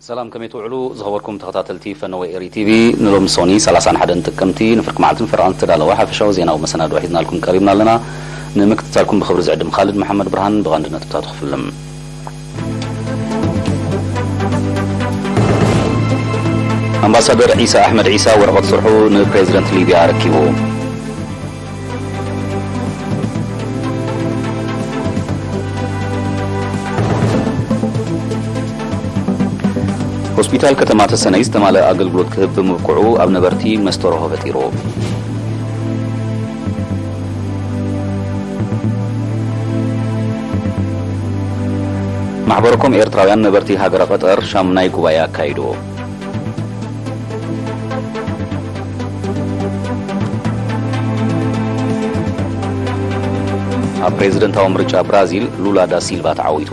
ሰላም፣ ከመይ ትውዕሉ ዝኸበርኩም ተኸታተልቲ ፈነወ ኤሪ ቲቪ? ንሎሚ ሶኒ ሰላሳን ሓደን ጥቅምቲ ንፍርቂ መዓልትን ፈረቓን ዝተዳለወ ሓፈሻዊ ዜናዊ መሰናድኦ ሒዝናልኩም ቀሪብና ኣለና። ንምክትታልኩም ብኽብሪ ዝዕድም ካልድ መሓመድ ብርሃን። ብቐንዲ ነጥብታቱ ክፍልም። ኣምባሳደር ዒሳ ኣሕመድ ዒሳ ወረቐት ስርሑ ንፕሬዚደንት ሊብያ ኣረኪቡ። ሆስፒታል ከተማ ተሰነይ ዝተማልአ ኣገልግሎት ክህብ ብምብቅዑ ኣብ ነበርቲ መስተርሆ ፈጢሩ። ማሕበረኮም ኤርትራውያን ነበርቲ ሃገረ ቀጠር ሻሙናይ ጉባኤ ኣካይዱ። ኣብ ፕሬዝደንታዊ ምርጫ ብራዚል ሉላ ዳ ሲልቫ ተዓዊቱ።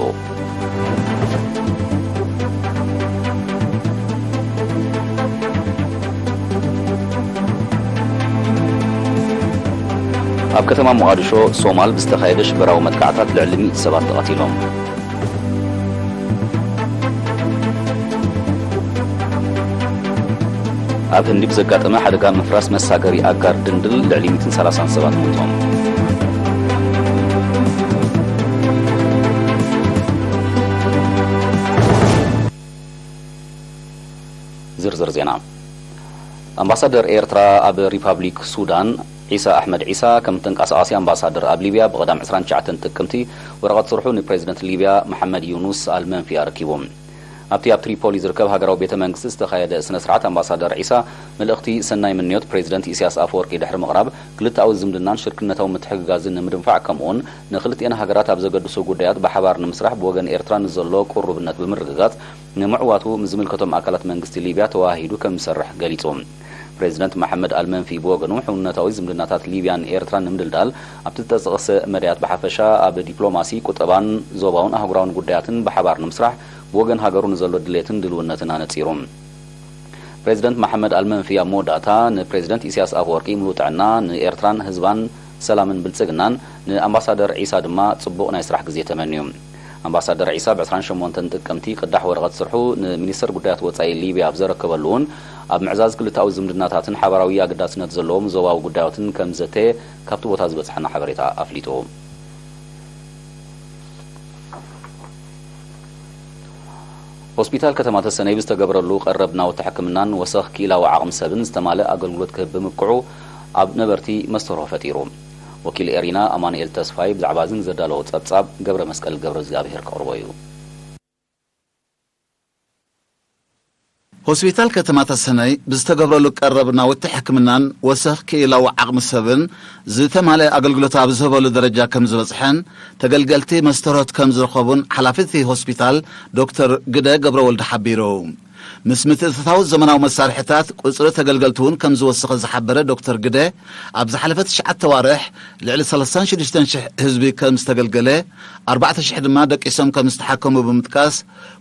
ኣብ ከተማ ሞቓዲሾ ሶማል ብዝተኻየደ ሽበራዊ መጥቃዕታት ልዕሊ ሚእቲ ሰባት ተቐቲሎም። ኣብ ህንዲ ብዘጋጠመ ሓደጋ ምፍራስ መሳገሪ ኣጋር ድንድል ልዕሊ ሚእትን ሰላሳን ሰባት ሞይቶም። ዝርዝር ዜና። ኣምባሳደር ኤርትራ ኣብ ሪፓብሊክ ሱዳን ዒሳ ኣሕመድ ዒሳ ከም ተንቀሳቓሲ ኣምባሳደር ኣብ ሊብያ ብቐዳም ዕስራን ትሽዓተን ጥቅምቲ ወረቐት ስርሑ ንፕሬዝደንት ሊብያ መሓመድ ዩኑስ ኣልመንፊ ኣረኪቡ። ኣብቲ ኣብ ትሪፖሊ ዝርከብ ሃገራዊ ቤተ መንግስቲ ዝተኻየደ ስነ ስርዓት ኣምባሳደር ዒሳ መልእኽቲ ሰናይ ምንዮት ፕሬዝደንት ኢሳያስ ኣፈወርቂ ድሕሪ ምቕራብ ክልተኣዊ ዝምድናን ሽርክነታዊ ምትሕግጋዝን ንምድንፋዕ ከምኡውን ንክልቲኤን ሃገራት ኣብ ዘገድሱ ጉዳያት ብሓባር ንምስራሕ ብወገን ኤርትራ ንዘሎ ቅሩብነት ብምርግጋጽ ንምዕዋቱ ምስ ዝምልከቶም ኣካላት መንግስቲ ሊብያ ተወሃሂዱ ከም ዝሰርሕ ገሊጹ። ፕሬዚደንት መሓመድ ኣልመንፊ ብወገኑ ሕውነታዊ ዝምድናታት ሊብያን ኤርትራን ንምድልዳል ኣብቲ ዝተጠቕሰ መዳያት ብሓፈሻ ኣብ ዲፕሎማሲ፣ ቁጠባን ዞባውን ኣህጉራውን ጉዳያትን ብሓባር ንምስራሕ ብወገን ሃገሩ ንዘሎ ድሌትን ድልውነትን ኣነጺሩ። ፕሬዚደንት መሓመድ ኣልመንፊ ኣብ መወዳእታ ንፕሬዚደንት ኢሳያስ ኣፈወርቂ ምሉእ ጥዕና፣ ንኤርትራን ህዝባን ሰላምን ብልጽግናን፣ ንኣምባሳደር ዒሳ ድማ ጽቡቕ ናይ ስራሕ ግዜ ተመንዩ። ኣምባሳደር ዒሳ ብ ዕስራን ሸሞንተን ጥቅምቲ ቅዳሕ ወረቐት ስርሑ ንሚኒስተር ጉዳያት ወጻኢ ሊብያ ኣብ ዘረከበሉ እውን ኣብ ምዕዛዝ ክልተኣዊ ዝምድናታትን ሓባራዊ ኣገዳስነት ዘለዎም ዞባዊ ጉዳያትን ከም ዘተየ ካብቲ ቦታ ዝበጽሐና ሓበሬታ ኣፍሊጡ። ሆስፒታል ከተማ ተሰነይ ብዝተገበረሉ ቀረብ ናውቲ ሕክምናን ወሰኽ ክኢላዊ ዓቕሚ ሰብን ዝተማልእ ኣገልግሎት ክህብ ብምብቅዑ ኣብ ነበርቲ መስተርሆ ፈጢሩ። ወኪል ኤሪና ኣማኑኤል ተስፋይ ብዛዕባ እዚ ንዘዳለዎ ጸብጻብ ገብረ መስቀል ገብረ እግዚኣብሔር ከቕርቦ እዩ። ሆስፒታል ከተማ ተሰነይ ብዝተገብረሉ ቀረብ ናውቲ ሕክምናን ወሰኽ ክኢላዊ ዓቕሚ ሰብን ዝተማልአ ኣገልግሎት ኣብ ዝህበሉ ደረጃ ከም ዝበጽሐን ተገልገልቲ መስተርሆት ከም ዝረኸቡን ሓላፊ እቲ ሆስፒታል ዶክተር ግደ ገብረወልድ ሓቢሩ። ምስ ምትእትታው ዘመናዊ መሳርሕታት ቁጽሪ ተገልገልቲ እውን ከም ዝወሰኸ ዝሓበረ ዶክተር ግደ፣ ኣብ ዝሓለፈ ትሽዓተ ኣዋርሕ ልዕሊ ሰላሳን ሽዱሽተን ሽሕ ህዝቢ ከም ዝተገልገለ፣ ኣርባዕተ ሽሕ ድማ ደቂሶም ከም ዝተሓከሙ ብምጥቃስ፣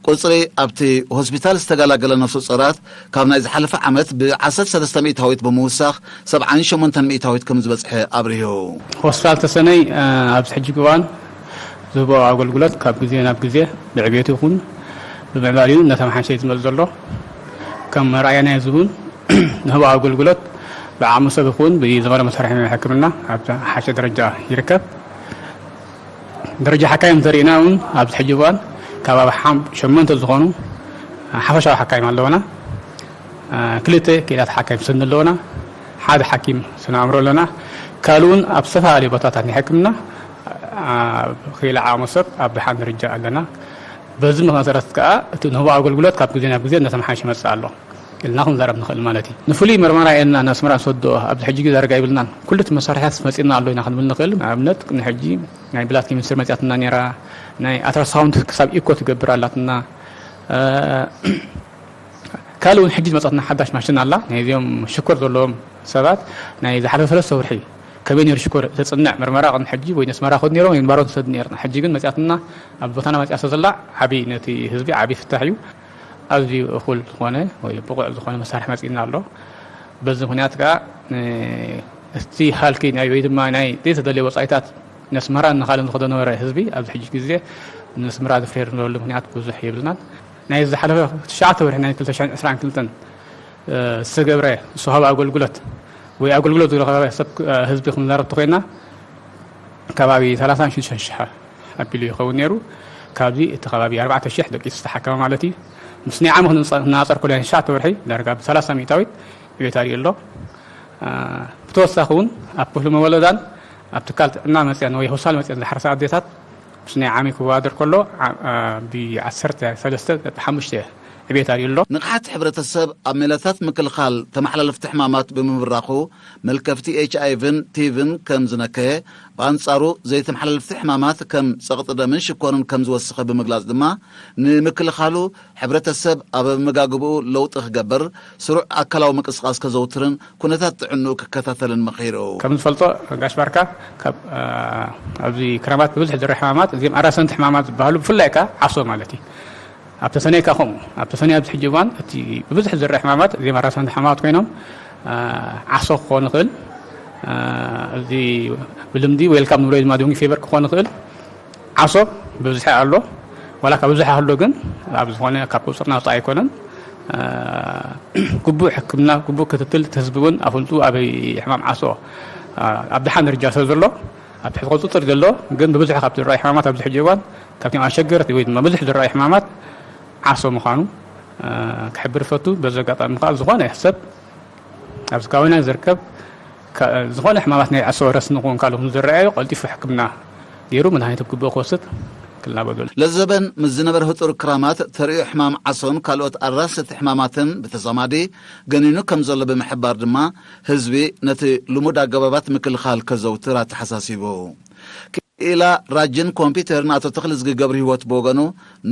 ቁጽሪ ኣብቲ ሆስፒታል ዝተገላገለ ነፍሰ ጾራት ካብ ናይ ዝሓለፈ ዓመት ብ ዓሰርተ ሰለስተ ሚእታዊት ብምውሳኽ ሰብዓን ሸሞንተን ሚእታዊት ከም ዝበጽሐ ኣብሪሁ። ሆስፒታል ተሰነይ፣ እ፣ ኣብዚ ሕጂ እዋን ዝህቦ ኣገልግሎት ካብ ግዜ ናብ ግዜ ብዕቤቱ ይኹን ብምዕባሊኡ እናተመሓየሸ እዩ ዝመጽእ ዘሎ። ከም መርኣያ ናይ እዚ እውን ንህቦ ኣገልግሎት ብዓቕሚ ሰብ ይኹን ብዘመናዊ መሳርሒ ሕክምና ኣብ ዝሓሸ ደረጃ ይርከብ። ደረጃ ሓካይም እንተሪእና እውን ኣብዚ ሕጂ እዋን ከባቢ ሓም-፣ ሸሞንተ ዝኾኑ ሓፈሻዊ ሓካይም ኣለውና። አ፣ ክልተ ክኢላት ሓካይም ስኒ ኣለውና። ሓደ ሓኪም ስነ ኣእምሮ ኣለና። ካልኡን ኣብ ዝተፈላለዩ ቦታታት ናይ ሕክምና፣ አ፣ ክኢላ ዓቕሚ ሰብ ኣብ ደሓን ደረጃ ኣለና። በዚ መሰረት ከኣ እቲ ንህቦ ኣገልግሎት ካብ ግዜ ናብ ግዜ እናተመሓየሸ ይመጽእ ኣሎ ኢልና ክንዛረብ ንኽእል ማለት እዩ። ንፍሉይ መርመራ ኢልና ናብ ኣስመራ ንሰዶ ኣብዚ ሕጂ ግዜ ዳርጋ የብልናን። ኩሉ እቲ መሳርሕታት መጺእና ኣሎ ኢና ክንብል ንኽእል። ንኣብነት ንሕጂ ናይ ብላድ ኬሚስትሪ መጺኣትና ነይራ፣ ናይ ኣልትራሳውንድ ክሳብ ኢኮ ትገብር ኣላትና። እ፣ ካልእ እውን ሕጂ ዝመጸትና ሓዳሽ ማሽን ኣላ። ናይ እዚኦም ሽኮር ዘለዎም ሰባት ናይ ዝሓለፈ ሰለስተ ወርሒ ከመይ ነይሩ ሽኮር ዘጽንዕ መርመራ ቅድሚ ሕጂ ወይ ነስመራ ከዱ ነይሮም ወይ ንባሮም ትሰዱ ነይርና። ሕጂ ግን መጺኣትና ኣብ ቦታና መጺኣ ስለ ዘላ ዓቢ ነቲ ህዝቢ ዓቢ ፍታሕ እዩ። ኣዝዩ እኹል ዝኾነ ወይ ብቑዕ ዝኾነ መሳርሒ መጺእና ኣሎ። በዚ ምኽንያት ከኣ፣ እ፣ እቲ ሃልኪ ናይ ወይ ድማ ናይ ዘይተደለየ ወጻኢታት ነስመራን ንኻልእን ዝኸዶ ነበረ ህዝቢ ኣብዚ ሕጂ ግዜ ነስመራ ዝፍሬር ንበሉ ምኽንያት ብዙሕ የብልናን። ናይ ዝሓለፈ ትሽዓተ ወርሒ ናይ ክልተ ሽሕን ዕስራን ክልተን ዝተገብረ ዝወሃበ ኣገልግሎት ወይ ኣገልግሎት ዝረኸበ ሰብ ህዝቢ ክንዛረብ ተኾይና ከባቢ ሰላሳን ሽዱሽተን ሽሕ ኣቢሉ ይኸውን ነይሩ። ካብዚ እቲ ከባቢ ኣርባዕተ ሽሕ ደቂሱ ዝተሓከመ ማለት እዩ። ምስ ናይ ዓመት ክነጻ- ክነጻጸር ከሎ ናይ ትሽዓተ ወርሒ ዳርጋ ብ30 ሚእታዊት ዕቤት ኣርእዩ ኣሎ። ብተወሳኺ እውን ኣብ ክፍሊ መወለዳን ኣብ ትካል ጥዕና መፅአን ወይ ሆስፒታል መፅአን ዝሓርሳ ኣዴታት ምስ ናይ ዓሚ ክወዳደር ከሎ ብ ዓሰርተ ሰለስተ ነጥቢ ሓሙሽተ ዕቤት ኣርእዩ ኣሎ። ንቕሓት ሕብረተሰብ ኣብ ሜላታት ምክልኻል ተመሓላለፍቲ ሕማማት ብምብራኹ መልከፍቲ ኤች ኣይቪን ቲቪን ከም ዝነከየ፣ ብኣንጻሩ ዘይተመሓላለፍቲ ሕማማት ከም ጸቕጢ ደምን ሽኮርን ከም ዝወሰኸ ብምግላጽ ድማ ንምክልኻሉ ሕብረተሰብ ኣብ ኣመጋግብኡ ለውጢ ክገብር፣ ስሩዕ ኣካላዊ ምንቅስቓስ ከዘውትርን ኩነታት ጥዕንኡ ክከታተልን መኺሩ። ከም ዝፈልጦ ጋሽ ባርካ ካብ ኣብዚ ክረማት ብብዝሒ ዝረ ሕማማት እዚም ኣራሰንቲ ሕማማት ዝበሃሉ ብፍላይ ከኣ ዓሶ ማለት እዩ። ኣብ ተሰነይ ከኣ ከምኡ ኣብ ተሰነይ ኣብዚ ሕጂ እዋን እቲ ብብዝሒ ዝረ ሕማማት እዚም ኣራሰንቲ ሕማማት ኮይኖም ዓሶ ክኾን ይኽእል። እዚ ብልምዲ ዌልካም ንብሎ ድማ ዶንጊ ፌቨር ክኾን ይኽእል። ዓሶ ብብዝሒ ኣሎ። ዋላ ካብ ብዝሒ ኣሎ ግን ኣብ ዝኾነ ካብ ቁፅርና ወፃኢ ኣይኮነን። ግቡእ ሕክምና ግቡእ ክትትል እቲ ህዝቢ እውን ኣፍልጡ ኣበይ ሕማም ዓሶ ኣብ ድሓን ደረጃ ስለ ዘሎ ኣብ ትሕቲ ቁፅፅር ዘሎ ግን ብብዝሒ ካብ ዝረኣዩ ሕማማት ኣብዚ ሕጂ እዋን ካብቶም ኣሸገርቲ ወይ ድማ ብዙሕ ዝረኣዩ ሕማማት ዓሶ ምዃኑ ክሕብር ይፈቱ። በዚ ኣጋጣሚ ከዓ ዝኾነ ሰብ ኣብዚ ከባቢና ዝርከብ ዝኾነ ሕማማት ናይ ዓሶ ረስኒ ክኾን ካልእ ዝረኣዩ ቀልጢፉ ሕክምና ገይሩ መድሃኒት ኣብ ግቡእ ክወስድ ክላበዶ። ለዘበን ምስ ዝነበረ ህፁር ክራማት ተርእዮ ሕማም ዓሶን ካልኦት ኣራሰቲ ሕማማትን ብተዛማዲ ገኒኑ ከም ዘሎ ብምሕባር ድማ ህዝቢ ነቲ ልሙድ ኣገባባት ምክልኻል ከዘውትር ኣተሓሳሲቡ። ክኢላ ራጅን ኮምፒውተርን ኣቶ ተኽለዝጊ ገብረሂወት ብወገኑ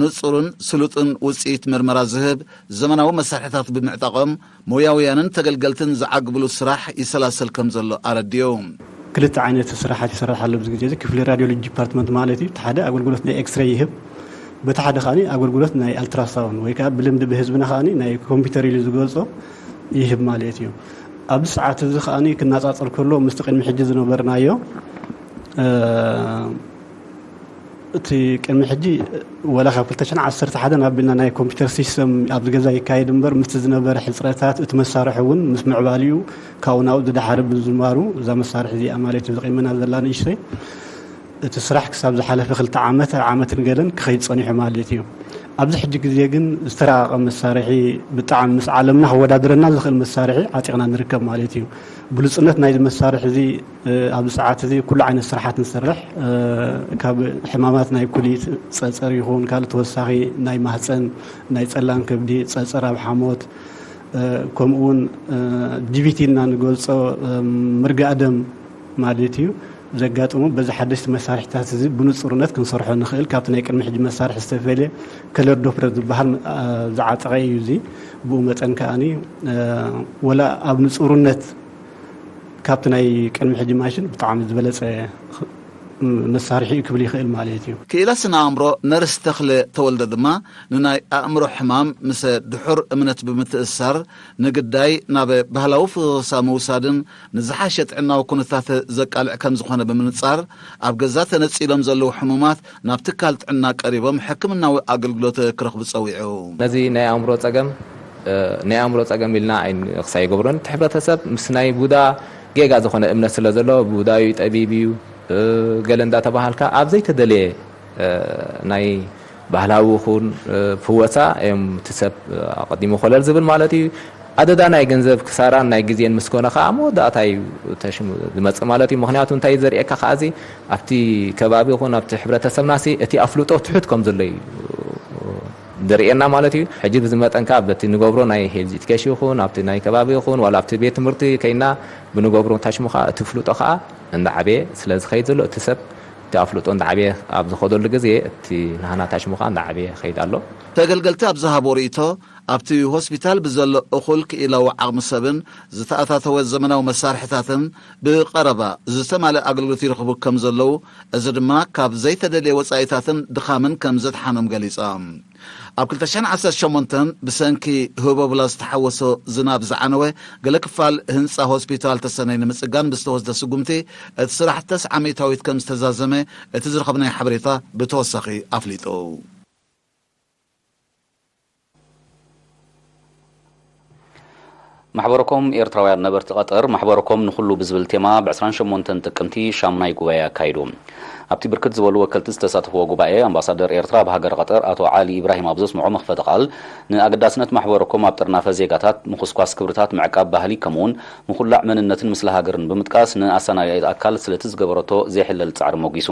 ንፁርን ስሉጥን ውፅኢት ምርመራ ዝህብ ዘመናዊ መሳርሕታት ብምዕጣቖም ሞያውያንን ተገልገልትን ዝዓግብሉ ስራሕ ይሰላሰል ከም ዘሎ ኣረዲኡ። ክልተ ዓይነት ስራሓት ይሰርሕ ኣሎ ኣብዚ ግዜ እዚ። ክፍሊ ራዲዮሎጂ ዲፓርትመንት ማለት እዩ። እቲ ሓደ ኣገልግሎት ናይ ኤክስሬይ ይህብ፣ በቲ ሓደ ከኣ ኣገልግሎት ናይ ኣልትራሳውንድ ወይ ከዓ ብልምዲ ብህዝብና ከኣ ናይ ኮምፒውተር ኢሉ ዝገልጾ ይህብ ማለት እዩ። ኣብዚ ሰዓት እዚ ከኣ ክነጻጸር ከሎ ምስቲ ቅድሚ ሕጂ ዝነበርናዮ እቲ ቅድሚ ሕጂ ወላ ካብ ክልተ ሽሕን ዓሰርተ ሓደን ኣቢልና ናይ ኮምፒውተር ሲስተም ኣብዚ ገዛ ይካየድ እምበር ምስቲ ዝነበረ ሕፅረታት እቲ መሳርሒ እውን ምስ ምዕባሊኡ ካብኡ ናብኡ ዝደሓረ ብምንባሩ እዛ መሳርሒ እዚኣ ማለት እዩ ዝቕድመና ዘላ ንእሽተይ እቲ ስራሕ ክሳብ ዝሓለፈ ክልተ ዓመት ዓመትን ገለን ክኸይድ ፀኒሑ ማለት እዩ። ኣብዚ ሕጂ ግዜ ግን ዝተራቐቐ መሳርሒ ብጣዕሚ ምስ ዓለምና ክወዳደረና ዝኽእል መሳርሒ ዓጢቕና ንርከብ ማለት እዩ። ብሉፅነት ናይዚ መሳርሒ እዚ ኣብዚ ሰዓት እዚ ኩሉ ዓይነት ስራሓት ንሰርሕ ካብ ሕማማት ናይ ኩሊት ፀፀር ይኹን ካልእ ተወሳኺ ናይ ማህፀን ናይ ፀላም ከብዲ ፀፀር ኣብ ሓሞት ከምኡ እውን ዲቪቲ ኢልና ንገልፆ ምርጋእ ደም ማለት እዩ ዘጋጥሙ በዚ ሓደሽቲ መሳርሕታት እዚ ብንፁርነት ክንሰርሖ ንኽእል። ካብቲ ናይ ቅድሚ ሕጂ መሳርሒ ዝተፈለየ ከለር ዶፕለር ዝበሃል ዝዓጠቐ እዩ። እዚ ብኡ መጠን ከኣ ወላ ኣብ ንፁርነት ካብቲ ናይ ቅድሚ ሕጂ ማሽን ብጣዕሚ ዝበለፀ መሳርሒ እዩ ክብል ይኽእል ማለት እዩ። ክኢላ ስነ ኣእምሮ ነርስ ተኽለ ተወልደ ድማ ንናይ ኣእምሮ ሕማም ምስ ድሑር እምነት ብምትእስሳር ንግዳይ ናብ ባህላዊ ፈወሳ ምውሳድን ንዝሓሸ ጥዕናዊ ኩነታት ዘቃልዕ ከም ዝኾነ ብምንጻር ኣብ ገዛ ተነጺሎም ዘለዉ ሕሙማት ናብ ትካል ጥዕና ቀሪቦም ሕክምናዊ ኣገልግሎት ክረኽቡ ጸዊዑ። ነዚ ናይ ኣእምሮ ጸገም ናይ ኣእምሮ ጸገም ኢልና ክሳይ ይገብሮን እቲ ሕብረተሰብ ምስ ናይ ቡዳ ጌጋ ዝኾነ እምነት ስለ ዘሎ ቡዳ እዩ ጠቢብ እዩ ገለ እንዳተባሃልካ ኣብ ዘይተደለየ ናይ ባህላዊ ይኹን ፍወሳ እዮም እቲ ሰብ ኣቐዲሙ ኮለል ዝብል ማለት እዩ። ኣደዳ ናይ ገንዘብ ክሳራን ናይ ግዜን ምስ ኮነ ከዓ መወዳእታ እዩ ተሽሙ ዝመፅእ ማለት እዩ። ምክንያቱ እንታይ ዘርእየካ ከዓ እዚ ኣብቲ ከባቢ ይኹን ኣብቲ ሕብረተሰብና ሲ እቲ ኣፍልጦ ትሑት ከም ዘሎ እዩ ዘርእየና ማለት እዩ። ሕጂ ብዚ መጠን ከዓ በቲ ንገብሮ ናይ ሄልዝ ኢዱኬሽን ይኹን ኣብቲ ናይ ከባቢ ይኹን ዋላ ኣብቲ ቤት ትምህርቲ ከይና ብንገብሮ እንታይ ሽሙ ከዓ እቲ ፍልጦ ከዓ እንዳዓበየ ስለ ዝኸይድ ዘሎ እቲ ሰብ እቲ ኣፍልጦ እንዳዓበየ ኣብ ዝኸደሉ ግዜ እቲ ናህና እንታይ ሽሙ ከዓ እንዳዓበየ ይኸይድ ኣሎ። ተገልገልቲ ኣብ ዝሃቦ ርእይቶ ኣብቲ ሆስፒታል ብዘሎ እኹል ክኢላዊ ዓቕሚ ሰብን ዝተኣታተወ ዘመናዊ መሳርሕታትን ብቐረባ ዝተማልእ ኣገልግሎት ይረኽቡ ከም ዘለዉ እዚ ድማ ካብ ዘይተደልየ ወጻኢታትን ድኻምን ከም ዘድሓኖም ገሊጾም። ኣብ ክልተ ሽሕን ዓሰርተ ሸሞንተን ብሰንኪ ህቦብላ ዝተሓወሶ ዝናብ ዝዓነወ ገለ ክፋል ህንጻ ሆስፒታል ተሰነይ ንምጽጋን ብዝተወስደ ስጉምቲ እቲ ስራሕ ተስዓ ሚእታዊት ከም ዝተዛዘመ እቲ ዝረኸብናዮ ሓበሬታ ብተወሳኺ ኣፍሊጡ። ማሕበረኮም ኤርትራውያን ነበርቲ ቀጠር፣ ማሕበረኮም ንኹሉ ብዝብል ቴማ ብ ዕስራን ሸሞንተን ጥቅምቲ ሻሙናይ ጉባኤ ኣካይዱ። ኣብቲ ብርክት ዝበሉ ወከልቲ ዝተሳተፍዎ ጉባኤ፣ ኣምባሳደር ኤርትራ ኣብ ሃገር ቀጠር ኣቶ ዓሊ ኢብራሂም ኣብ ዘስምዖ መኽፈቲ ቃል፣ ንኣገዳስነት ማሕበረኮም ኣብ ጥርናፈ ዜጋታት፣ ምኹስኳስ ክብርታት፣ ምዕቃብ ባህሊ፣ ከምኡውን ምኹላዕ መንነትን ምስለ ሃገርን ብምጥቃስ፣ ንኣሰናዳኢት ኣካል ስለቲ ዝገበረቶ ዘይሕለል ጻዕሪ ሞጊሱ።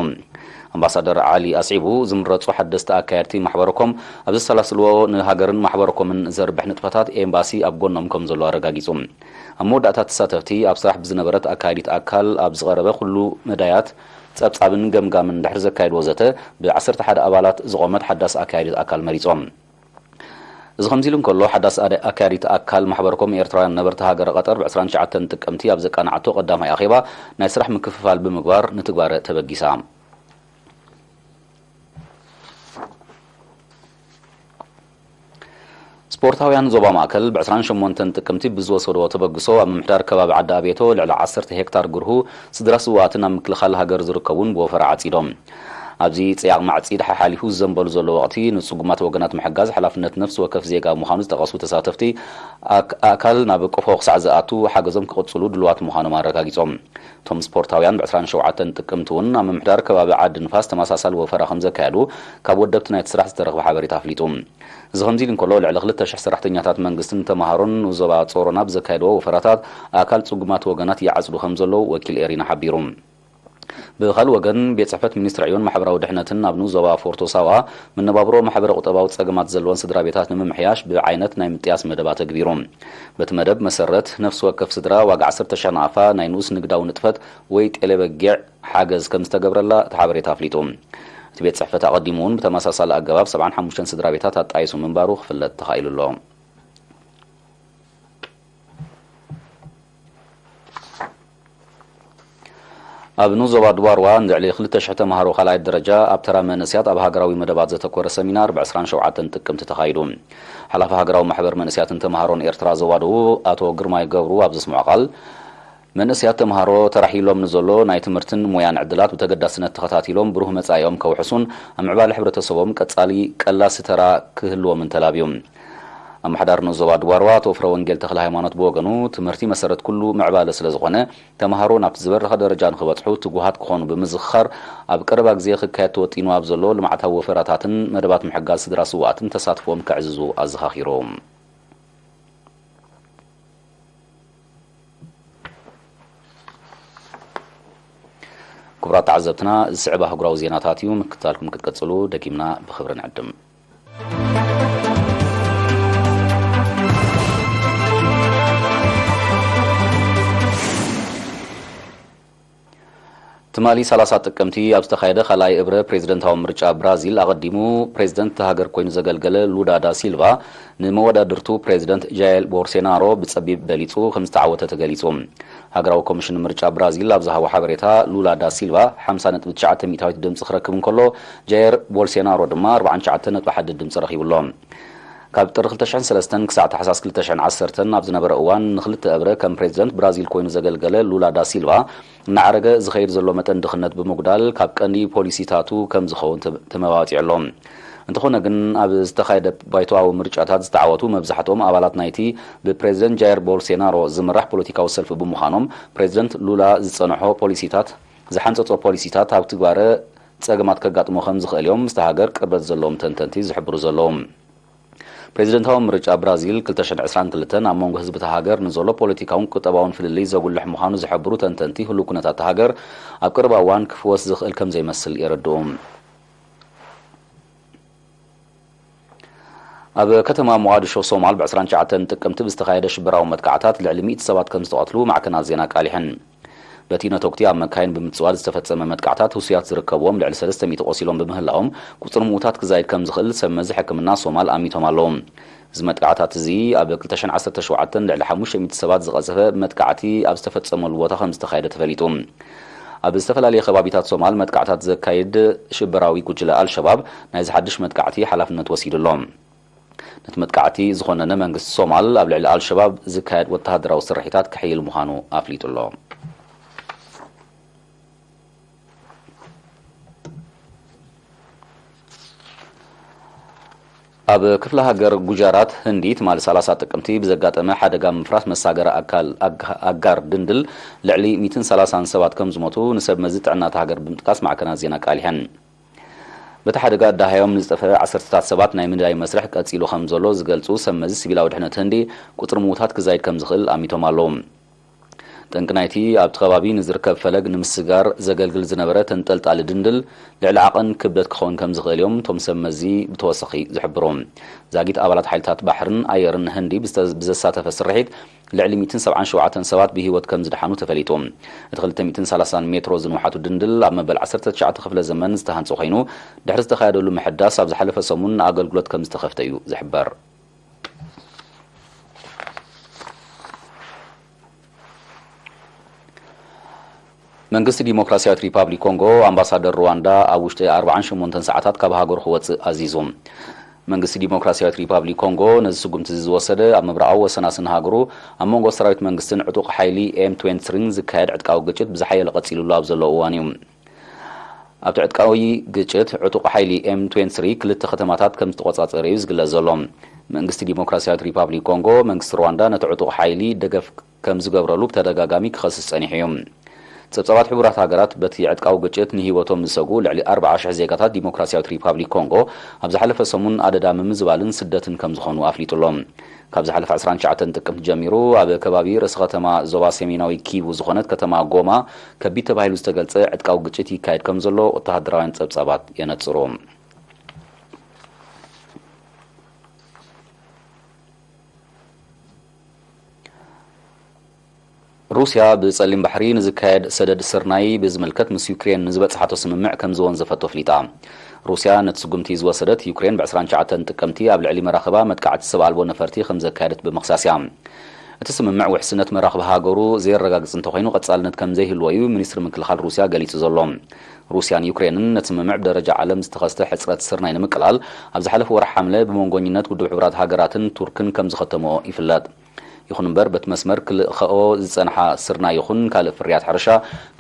ኣምባሳደር ዓሊ ኣስዒቡ፣ ዝምረጹ ሓደስቲ ኣካየድቲ ማሕበረኮም ኣብ ዘሰላስልዎ ንሃገርን ማሕበረኮምን ዘርብሕ ንጥፈታት ኤምባሲ ኣብ ጎኖም ከም ዘሎ ኣረጋጊጹ። ኣብ መወዳእታ ተሳተፍቲ ኣብ ስራሕ ብዝነበረት ኣካያዲት ኣካል ኣብ ዝቐረበ ኩሉ መዳያት ጸብጻብን ገምጋምን ድሕሪ ዘካየድዎ ዘተ፣ ብ ዓሰርተ ሓደ ኣባላት ዝቖመት ሓዳስ ኣካያዲት ኣካል መሪጾም። እዚ ከምዚ ኢሉ እንከሎ፣ ሓዳስ ኣደ-፣ ኣካያዲት ኣካል ማሕበረኮም ኤርትራውያን ነበርቲ ሃገረ ቀጠር ብ ዕስራን ትሽዓተን ጥቅምቲ ኣብ ዘቃንዓቶ ቀዳማይ ኣኼባ ናይ ስራሕ ምክፍፋል ብምግባር ንትግባረ ተበጊሳ። ስፖርታውያን ዞባ ማእከል ብ ዕስራን ሸሞንተን ጥቅምቲ ብዝወሰድዎ ተበግሶ ኣብ ምምሕዳር ከባቢ ዓዲ ኣቤቶ ልዕሊ ዓሰርተ ሄክታር ግርሁ ስድራ ስውኣትን ኣብ ምክልኻል ሃገር ዝርከቡን ብወፈራ ዓጺዶም። ኣብዚ ጽያቕ ማዕጺድ ሓሓሊፉ ዝዘንበሉ ዘሎ ወቕቲ ንጽጉማት ወገናት ምሕጋዝ ሓላፍነት ነፍሲ ወከፍ ዜጋ ምዃኑ ዝጠቐሱ ተሳተፍቲ፣ ኣክ-፣ ኣካል ናብ ቆፎ ክሳዕ ዝኣቱ ሓገዞም ክቕጽሉ ድሉዋት ምዃኖም ኣረጋጊጾም። እቶም ስፖርታውያን ብ ዕስራን ሸውዓተን ጥቅምቲ እውን ኣብ ምምሕዳር ከባቢ ዓዲ ንፋስ ተመሳሳሊ ወፈራ ከም ዘካየዱ ካብ ወደብቲ ናይቲ ስራሕ ዝተረኽበ ሓበሬታ ኣፍሊጡ። እዚ ከምዚ ኢሉ እንከሎ፣ ልዕሊ ክልተ ሽሕ ሰራሕተኛታት መንግስትን ተምሃሮን ንዞባ ጾሮና ብዘካየድዎ ወፈራታት ኣካል ጽጉማት ወገናት ይዓጽዱ ከም ዘለዉ ወኪል ኤሪና ሓቢሩ። ብኻልእ ወገን፣ ቤት ጽሕፈት ሚኒስትሪ ዕዮን ማሕበራዊ ድሕነትን ኣብ ንኡስ ዞባ ፎርቶ ሳዋ መነባብሮ ማሕበረ ቁጠባዊ ጸገማት ዘለወን ስድራ ቤታት ንምምሕያሽ ብዓይነት ናይ ምጥያስ መደብ ኣተግቢሩ። በቲ መደብ መሰረት፣ ነፍሲ ወከፍ ስድራ ዋጋ ዓሰርተ ሽሕ ናቕፋ ናይ ንኡስ ንግዳዊ ንጥፈት ወይ ጤለ በጊዕ ሓገዝ ከም ዝተገብረላ እቲ ሓበሬታ ኣፍሊጡ። እቲ ቤት ጽሕፈት ኣቐዲሙ እውን ብተመሳሳሊ ኣገባብ ሰብዓን ሓሙሽተን ስድራ ቤታት ኣጣይሱ ምንባሩ ክፍለጥ ተኻኢሉ ኣሎ። ኣብ ንኡስ ዞባ ድባርዋ ንልዕሊ ክልተ ሽሕ ተምሃሮ ካልኣይ ደረጃ ኣብ ተራ መንእሰያት ኣብ ሃገራዊ መደባት ዘተኮረ ሰሚናር ብ ዕስራን ሸውዓተን ጥቅምቲ ተኻይዱ። ሓላፊ ሃገራዊ ማሕበር መንእሰያትን ተምሃሮን ኤርትራ ዞባ ደቡብ ኣቶ ግርማይ ገብሩ ኣብ ዘስምዖ ቃል፣ መንእሰያት ተምሃሮ ተራሒሎም ንዘሎ ናይ ትምህርትን ሞያን ዕድላት ብተገዳስነት ተኸታቲሎም ብሩህ መጻኢኦም ከውሕሱን ኣብ ምዕባለ ሕብረተሰቦም ቀጻሊ ቀላሲ ተራ ክህልዎምን ተላብዩ። ኣመሓዳሪ ንኡስ ዞባ ድባርዋ ኣቶ ፍረወንጌል ተኽለ ሃይማኖት ብወገኑ፣ ትምህርቲ መሰረት ኩሉ ምዕባለ ስለ ዝኾነ፣ ተምሃሮ ናብቲ ዝበረኸ ደረጃ ንኽበጽሑ ትጉሃት ክኾኑ ብምዝኽኻር፣ ኣብ ቀረባ ግዜ ክካየድ ተወጢኑ ኣብ ዘሎ ልምዓታዊ ወፈራታትን መደባት ምሕጋዝ ስድራ ስውኣትን ተሳትፎኦም ከዕዝዙ ኣዘኻኺሩ። ክቡራት ተዓዘብትና፣ ዝስዕብ ኣህጉራዊ ዜናታት እዩ። ምክትታልኩም ክትቀጽሉ ደጊምና ብኽብሪ ንዕድም። ትማሊ ሰላሳ ጥቅምቲ ኣብ ዝተኻየደ ካልኣይ እብረ ፕሬዝደንታዊ ምርጫ ብራዚል፣ ኣቐዲሙ ፕሬዝደንት እታ ሃገር ኮይኑ ዘገልገለ ሉዳ ዳ ሲልቫ፣ ንመወዳድርቱ ፕሬዝደንት ጃይር ቦልሶናሮ ብጸቢብ በሊጹ ከም ዝተዓወተ ተገሊጹ። ሃገራዊ ኮሚሽን ምርጫ ብራዚል ኣብ ዝሃቦ ሓበሬታ፣ ሉላ ዳ ሲልቫ ሓምሳ ነጥቢ ትሽዓተ ሚእታዊት ድምጺ ክረክብ እንከሎ፣ ጃይር ቦልሶናሮ ድማ ኣርባዓን ትሽዓተን ነጥቢ ሓደ ድምጺ ረኺቡ ኣሎ። ካብ ጥሪ ክልተ ሽሕን ሰለስተን ክሳዕ ታሕሳስ ክልተ ሽሕን ዓሰርተን ኣብ ዝነበረ እዋን፣ ንኽልተ እብረ ከም ፕሬዝደንት ብራዚል ኮይኑ ዘገልገለ ሉላ ዳ ሲልቫ፣ እናዓረገ ዝኸይድ ዘሎ መጠን ድኽነት ብምጉዳል፣ ካብ ቀንዲ ፖሊሲታቱ ከም ዝኸውን ተ-፣ ተመባጺዑ ኣሎ። እንተኾነ ግን፣ ኣብ ዝተኻየደ ባይቶኣዊ ምርጫታት ዝተዓወቱ መብዛሕትኦም ኣባላት ናይቲ ብፕሬዝደንት ጃይር ቦልሶናሮ ዝምራሕ ፖለቲካዊ ሰልፊ ብምዃኖም፣ ፕሬዝደንት ሉላ ዝጸንሖ ፖሊሲታት፣ ዝሓንጸጾ ፖሊሲታት ኣብ ትግባረ ጸገማት ከጋጥሞ ከም ዝኽእል እዮም ምስቲ ሃገር ቅርበት ዘለዎም ተንተንቲ ዝሕብሩ ዘለዉ። ፕሬዝደንታዊ ምርጫ ብራዚል ክልተ ሽሕን ዕስራን ክልተን ኣብ መንጎ ህዝቢ እታ ሃገር ንዘሎ ፖለቲካውን ቁጠባውን ፍልልይ ዘጉልሕ ምዃኑ ዝሕብሩ ተንተንቲ፣ ህሉው ኩነታት እታ ሃገር ኣብ ቀረባ እዋን ክፍወስ ዝኽእል ከም ዘይመስል የረድኡ። ኣብ ከተማ ሞቓዲሾ ሶማል ብ ዕስራን ትሽዓተን ጥቅምቲ ብዝተኻየደ ሽበራዊ መጥቃዕታት ልዕሊ ሚእቲ ሰባት ከም ዝተቐትሉ ማዕከናት ዜና ኣቃሊሐን። በቲ ነተጉቲ ኣብ መካይን ብምጽዋድ ዝተፈጸመ መጥቃዕታት፣ ህሱያት ዝርከብዎም ልዕሊ ሰለስተ ሚእቲ ቆሲሎም ብምህላዎም፣ ቁጽሪ ምዉታት ክዛይድ ከም ዝኽእል ሰብ መዚ ሕክምና ሶማል ኣሚቶም ኣለዉ። እዚ መጥቃዕታት እዚ ኣብ ክልተ ሽሕን ዓሰርተ ሸውዓተን ልዕሊ ሓሙሽተ ሚእቲ ሰባት ዝቐጸፈ መጥቃዕቲ ኣብ ዝተፈጸመሉ ቦታ ከም ዝተኻየደ ተፈሊጡ። ኣብ ዝተፈላለየ ከባቢታት ሶማል መጥቃዕታት ዘካይድ ሽበራዊ ጉጅለ ኣልሸባብ ናይዚ ሓድሽ መጥቃዕቲ ሓላፍነት ወሲዱ ኣሎ። ነቲ መጥቃዕቲ ዝኾነነ መንግስቲ ሶማል ኣብ ልዕሊ ኣልሸባብ ዝካየድ ወተሃደራዊ ስርሒታት ክሕይል ምዃኑ ኣፍሊጡ ኣሎ። ኣብ ክፍለ ሃገር ጉጃራት ህንዲ ትማሊ ሰላሳ ጥቅምቲ ብዘጋጠመ ሓደጋ ምፍራስ መሳገሪ ኣካል ኣጋ-፣ ኣጋር ድንድል ልዕሊ ሚእትን ሰላሳን ሰባት ከም ዝሞቱ ንሰብ መዚ ጥዕና እታ ሃገር ብምጥቃስ ማዕከናት ዜና ኣቃሊሐን። በቲ ሓደጋ ደሃዮም ንዝጠፍአ ዓሰርተታት ሰባት ናይ ምድላይ መስርሕ ቀጺሉ ከም ዘሎ ዝገልጹ ሰብ መዚ፣ ሲቪላዊ ድሕነት ህንዲ ቁጽሪ ምዉታት ክዛይድ ከም ዝኽእል ኣሚቶም ኣለዉ። ጠንቂ ናይቲ ኣብቲ ከባቢ ንዝርከብ ፈለግ ንምስጋር ዘገልግል ዝነበረ ተንጠልጣሊ ድንድል ልዕሊ ዓቐን ክብደት ክኸውን ከም ዝኽእል እዮም እቶም ሰብ መዚ ብተወሳኺ ዝሕብሩ። ዛጊት ኣባላት ሓይልታት ባሕርን ኣየርን ህንዲ ብዝተ-፣ ብዘሳተፈ ስርሒት ልዕሊ ሚእትን ሰብዓን ሸውዓተን ሰባት ብህይወት ከም ዝደሓኑ ተፈሊጡ። እቲ ክልተ ሚእትን ሰላሳን ሜትሮ ዝንውሓቱ ድንድል ኣብ መበል ዓሰርተ ትሽዓተ ክፍለ ዘመን ዝተሃንጸ ኮይኑ፣ ድሕሪ ዝተኻየደሉ ምሕዳስ ኣብ ዝሓለፈ ሰሙን ንኣገልግሎት ከም ዝተኸፍተ እዩ ዝሕበር። መንግስቲ ዲሞክራሲያዊት ሪፓብሊክ ኮንጎ ኣምባሳደር ሩዋንዳ ኣብ ውሽጢ ኣርባዓን ሸሞንተን ሰዓታት ካብ ሃገሩ ክወጽእ ኣዚዙ። መንግስቲ ዲሞክራሲያዊት ሪፓብሊክ ኮንጎ ነዚ ስጉምቲ እዚ ዝወሰደ ኣብ ምብራቓዊ ወሰናስን ሃገሩ ኣብ መንጎ ሰራዊት መንግስትን ዕጡቕ ሓይሊ ኤም ትዌንቲ ስሪን ዝካየድ ዕጥቃዊ ግጭት ብዝሓየለ ቀጺሉሉ ኣብ ዘሎ እዋን እዩ። ኣብቲ ዕጥቃዊ ግጭት ዕጡቕ ሓይሊ ኤም ትዌንቲ ስሪ ክልተ ከተማታት ከም ዝተቖጻጸረ እዩ ዝግለጽ ዘሎ። መንግስቲ ዲሞክራሲያዊት ሪፓብሊክ ኮንጎ መንግስቲ ሩዋንዳ ነቲ ዕጡቕ ሓይሊ ደገፍ ከም ዝገብረሉ ብተደጋጋሚ ክኸስስ ጸኒሑ እዩ። ጸብጻባት ሕቡራት ሃገራት በቲ ዕጥቃዊ ግጭት ንህይወቶም ዝሰግኡ ልዕሊ ኣርብዓ ሽሕ ዜጋታት ዲሞክራሲያዊት ሪፓብሊክ ኮንጎ ኣብ ዝሓለፈ ሰሙን ኣደዳ ምምዝባልን ስደትን ከም ዝኾኑ ኣፍሊጡ ኣሎ። ካብ ዝሓለፈ ዕስራን ትሽዓተን ጥቅምቲ ጀሚሩ ኣብ ከባቢ ርእሲ ከተማ ዞባ ሰሜናዊ ኪቡ ዝኾነት ከተማ ጎማ ከቢድ ተባሂሉ ዝተገልጸ ዕጥቃዊ ግጭት ይካየድ ከም ዘሎ ወተሃደራውያን ጸብጻባት የነጽሩ። ሩስያ ብጸሊም ባሕሪ ንዝካየድ ሰደድ ስርናይ ብዝምልከት ምስ ዩክሬን ንዝበጽሓቶ ስምምዕ ከም ዝወንዘፈቶ ኣፍሊጣ። ሩስያ ነቲ ስጉምቲ ዝወሰደት ዩክሬን ብዕስራን ትሽዓተን ጥቅምቲ ኣብ ልዕሊ መራኽባ መጥቃዕቲ ሰብ ኣልቦ ነፈርቲ ከም ዘካየደት ብምኽሳስ እያ። እቲ ስምምዕ ውሕስነት መራኽብ ሃገሩ ዘየረጋግጽ እንተኾይኑ ቀጻልነት ከም ዘይህልዎ እዩ ሚኒስትሪ ምክልኻል ሩስያ ገሊጹ ዘሎ። ሩስያን ዩክሬንን ነቲ ስምምዕ ብደረጃ ዓለም ዝተኸስተ ሕጽረት ስርናይ ንምቅላል ኣብ ዝሓለፈ ወርሒ ሓምለ ብመንጎኝነት ውድብ ሕቡራት ሃገራትን ቱርክን ከም ዝኸተምኦ ይፍለጥ። ይኹን እምበር በቲ መስመር ክልእኸኦ ዝጸንሓ ስርናይ ይኹን ካልእ ፍርያት ሕርሻ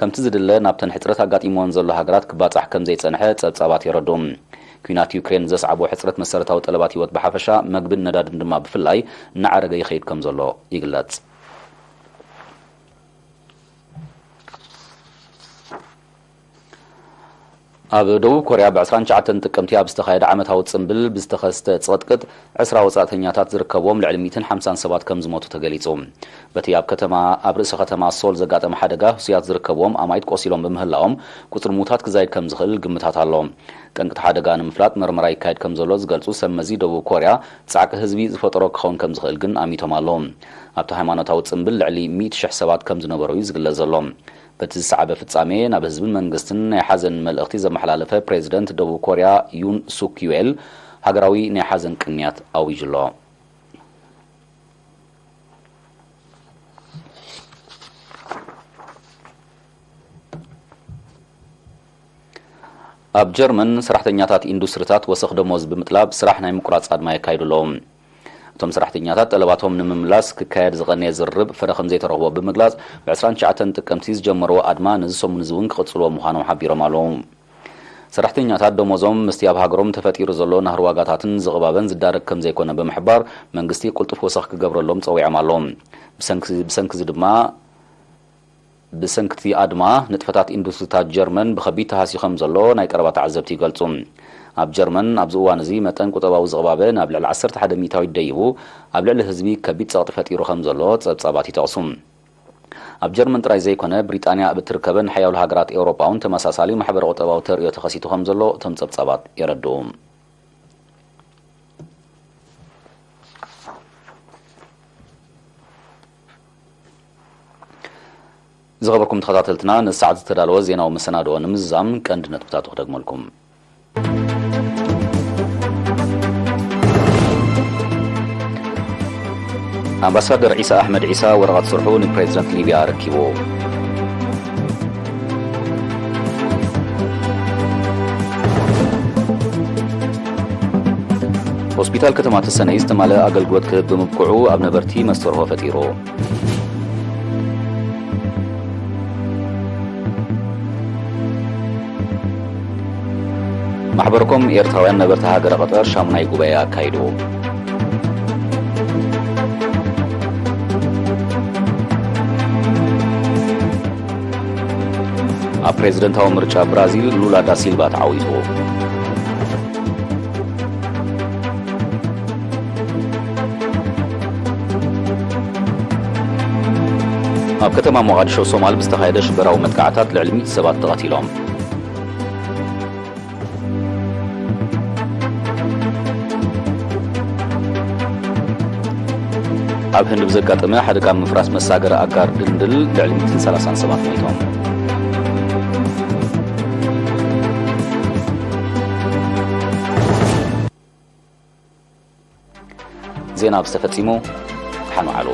ከምቲ ዝድለ ናብተን ሕጽረት ኣጋጢምወን ዘሎ ሃገራት ክባጻሕ ከም ዘይጸንሐ ጸብጻባት የረድኡ። ኲናት ዩክሬን ዘስዓቦ ሕጽረት መሰረታዊ ጠለባት ህይወት ብሓፈሻ፣ መግብን ነዳድን ድማ ብፍላይ እናዓረገ ይኸይድ ከም ዘሎ ይግለጽ። ኣብ ደቡብ ኮርያ ብ ዕስራን ትሽዓተን ጥቅምቲ ኣብ ዝተኻየደ ዓመታዊ ጽምብል ብዝተኸስተ ጽቕጥቅጥ ዕስራ ወጻእተኛታት ዝርከብዎም ልዕሊ ሚእትን ሓምሳን ሰባት ከም ዝሞቱ ተገሊጹ። በቲ ኣብ ከተማ፣ ኣብ ርእሲ ከተማ ሶል ዘጋጠመ ሓደጋ ህሱያት ዝርከብዎም ኣማኢት ቆሲሎም ብምህላዎም ቁጽሪ ምዉታት ክዛይድ ከም ዝኽእል ግምታት ኣሎ። ጠንቅቲ ሓደጋ ንምፍላጥ መርመራ ይካየድ ከም ዘሎ ዝገልጹ ሰብ መዚ ደቡብ ኮርያ ጻዕቂ ህዝቢ ዝፈጠሮ ክኸውን ከም ዝኽእል ግን ኣሚቶም ኣለዉ። ኣብቲ ሃይማኖታዊ ጽምብል ልዕሊ ሚእቲ ሽሕ ሰባት ከም ዝነበሩ እዩ ዝግለጽ ዘሎ። በቲ ዝሰዓበ ፍጻሜ ናብ ህዝብን መንግስትን ናይ ሓዘን መልእኽቲ ዘመሓላለፈ ፕሬዚደንት ደቡብ ኮርያ ዩን ሱክ ዩኤል ሃገራዊ ናይ ሓዘን ቅንያት ኣዊጁ ኣሎ። ኣብ ጀርመን ሰራሕተኛታት ኢንዱስትሪታት ወሰኽ ደሞዝ ብምጥላብ ስራሕ ናይ ምቁራጽ ኣድማ የካይዱ ኣለዉ። እቶም ሰራሕተኛታት ጠለባቶም ንምምላስ ክካየድ ዝቐነየ ዝርርብ ፍረ ከም ዘይተረኽቦ ብምግላጽ፣ ብ ዕስራን ትሽዓተን ጥቅምቲ ዝጀመርዎ ኣድማ ነዚ ሰሙን እዚ እውን ክቕጽልዎ ምዃኖም ሓቢሮም ኣለዉ። ሰራሕተኛታት ደሞዞም ምስቲ ኣብ ሃገሮም ተፈጢሩ ዘሎ ናህሪ ዋጋታትን ዝቕባበን ዝዳረግ ከም ዘይኮነ ብምሕባር፣ መንግስቲ ቅልጡፍ ወሰኽ ክገብረሎም ጸዊዖም ኣለዉ። ብሰንኪ፣ ብሰንኪ እዚ ድማ፣ ብሰንኪ እቲ ኣድማ ንጥፈታት ኢንዱስትሪታት ጀርመን ብኸቢድ ተሃስዩ ከም ዘሎ ናይ ቀረባ ተዓዘብቲ ይገልጹ። ኣብ ጀርመን ኣብዚ እዋን እዚ መጠን ቁጠባዊ ዝቕባበ ናብ ልዕሊ ዓሰርተ ሓደ ሚእታዊት ደይቡ፣ ኣብ ልዕሊ ህዝቢ ከቢድ ጸቕጢ ፈጢሩ ከም ዘሎ ጸብጻባት ይጠቕሱ። ኣብ ጀርመን ጥራይ ዘይኮነ፣ ብሪጣንያ ኣብ እትርከበን ሓያሎ ሃገራት ኤውሮጳ እውን ተመሳሳሊ ማሕበረ ቁጠባዊ ተርእዮ ተኸሲቱ ከም ዘሎ እቶም ጸብጻባት የረድኡ። ዝኸበርኩም ተኸታተልትና፣ ንሰዓት ዝተዳለወ ዜናዊ መሰናድኦ ንምዝዛም ቀንዲ ነጥብታቱ ክደግመልኩም። ኣምባሳደር ዒሳ ኣሕመድ ዒሳ ወረቐት ስርሑ ንፕሬዚደንት ሊብያ ኣረኪቡ። ሆስፒታል ከተማ ተሰነይ ዝተማልአ ኣገልግሎት ክህብ ብምብቅዑ ኣብ ነበርቲ መስተርሆ ፈጢሩ። ማሕበርኮም ኤርትራውያን ነበርቲ ሃገረ ቀጠር ሻሙናይ ጉባኤ ኣካይዱ። ኣብ ፕሬዝደንታዊ ምርጫ ብራዚል ሉላ ዳ ሲልቫ ተዓዊቱ። ኣብ ከተማ ሞቓዲሾ ሶማል ብዝተኻየደ ሽበራዊ መጥቃዕታት ልዕሊ ሚእቲ ሰባት ተቐቲሎም። ኣብ ህንድ ብዘጋጠመ ሓደጋ ምፍራስ መሳገሪ ኣጋር ድንድል ልዕሊ ሚእትን ሰላሳን ሰባት ሞይቶም። ዜና ብዝተፈጺሙ ሓኑ ዓሉ።